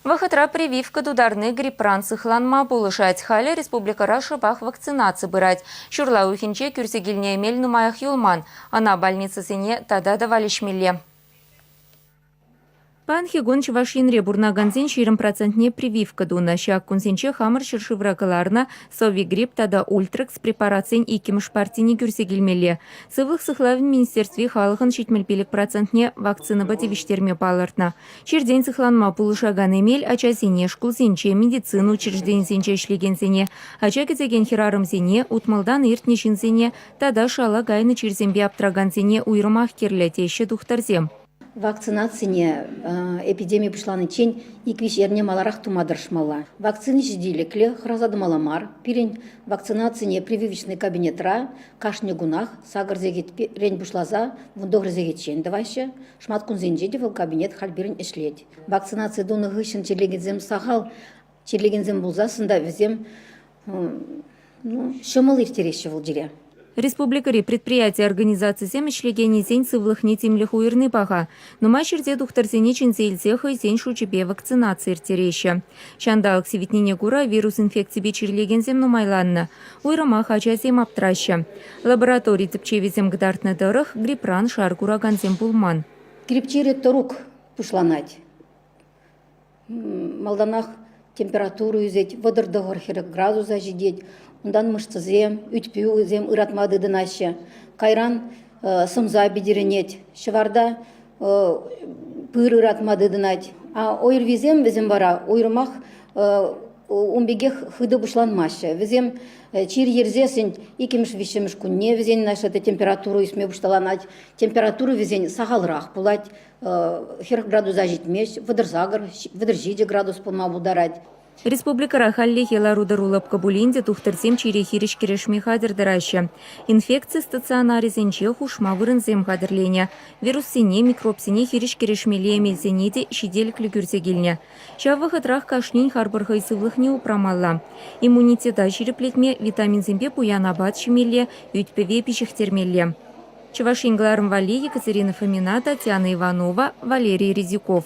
Вӑхӑтра прививка тутарни грипран сыхланма пулӑшать. Халӗ республикӑра шӑпах вакцинаци пырать. Ҫурла уйӑхӗнче кӳрсе килнӗ эмел нумаях юлман. Ӑна больницӑсене тата та валеҫмелле. Паянхи кун Чӑваш Енре пурӑнакансен 20 процентне прививка тунӑ. Ҫак кунсенче хамӑр ҫӗршывра кӑларнӑ Совигрипп тата Ультрекс препаратсен иккӗмӗш партине кӳрсе килмелле. Сывлӑх сыхлавӗн министерстви халӑхӑн 75 процентне вакцинӑпа тивӗҫтерме палӑртнӑ. Чиртен сыхланма пулӑшакан эмел ачасене шкулсенче, медицина учрежденисенче ӗҫлекенсене, ача кӗтекен хӗрарӑмсене, утмӑлтан иртнӗ ҫынсене тата шала кайнӑ чирсемпе аптӑракансене уйрӑмах кирлӗ, теҫҫӗ тухтӑрсем. Вакцинацине эпидеми пуҫланиччен ик-виҫ эрне маларах тума тӑрӑшмалла. Вакцина ҫителӗклӗ, хӑраса тӑмалла мар. Пирӗн вакцинацине прививочный кабинетра кашни кунах сакӑр сехетрен пуҫласа вунтӑхӑр сехетчен тӑваҫҫӗ. Шӑматкунсенче те вӑл кабинет халь пирӗн ӗҫлет. Вакцинаци тунӑ хыҫҫӑн чирлекенсем сахал. Чирлекенсем пулсассӑн та вӗсем ҫӑмӑл ирттереҫҫӗ вӑл чире. Республикӑри предприяти-организацисем ӗҫлекеннисен сывлӑхне тимлӗх уйӑрни паха. Нумай ҫӗрте тухтӑрсене чӗнсе илсе хӑйсен шучӗпе вакцинаци ирттереҫҫӗ. Ҫанталӑк сивӗтнине кура вирус инфекципе чирлекенсем нумайланнӑ. Уйрӑмах ачасем аптӑраҫҫӗ. Лаборатори тӗпчевӗсем кӑтартнӑ тӑрӑх, грипран шар куракансем пулман. Грипп чирӗ тӑрук пуҫланать. Малтанах температура ӳсет, 39-40 градуса ҫитет. Унтан мышцӑсем, ӳт-пӳсем ыратма тытӑнаҫҫӗ. Кайран сӑмса питӗрӗнет, ҫӑварта пыр ыратма тытӑнать. А ОРВИсем вӗсем вара уйрӑмах ун пекех хытӑ пуҫланмаҫҫӗ. Вӗсем чир ерсессӗн иккӗмӗш-виҫҫӗмӗш кунне вӗсен температура ӳсме пуҫланать. Температура вӗсен сахалрах пулать. 40 градуса ҫитмест, 38, 37 градус пулма пултарать. Республикӑра хальлӗхе лару-тӑру лӑпкӑ пулин те тухтӑрсем чире хирӗҫ кӗрешме хатӗр тӑраҫҫӗ. Инфекци стационарӗсенче хушма вырӑнсем хатӗрленӗ. Вируссене, микробсене хирӗҫ кӗрешмелли эмелсене те ҫителӗклӗ кӳрсе килнӗ. Ҫав вӑхӑтрах кашнин харпӑр хӑй сывлӑхне упрамалла. Иммунитета ҫирӗплетме витаминсемпе пуян апат ҫимелле, ӳт-пӗве пиҫӗхтермелле. Чӑваш Ен кӑларӑм валли Екатерина Фомина, Татьяна Иванова, Валерий Резюков.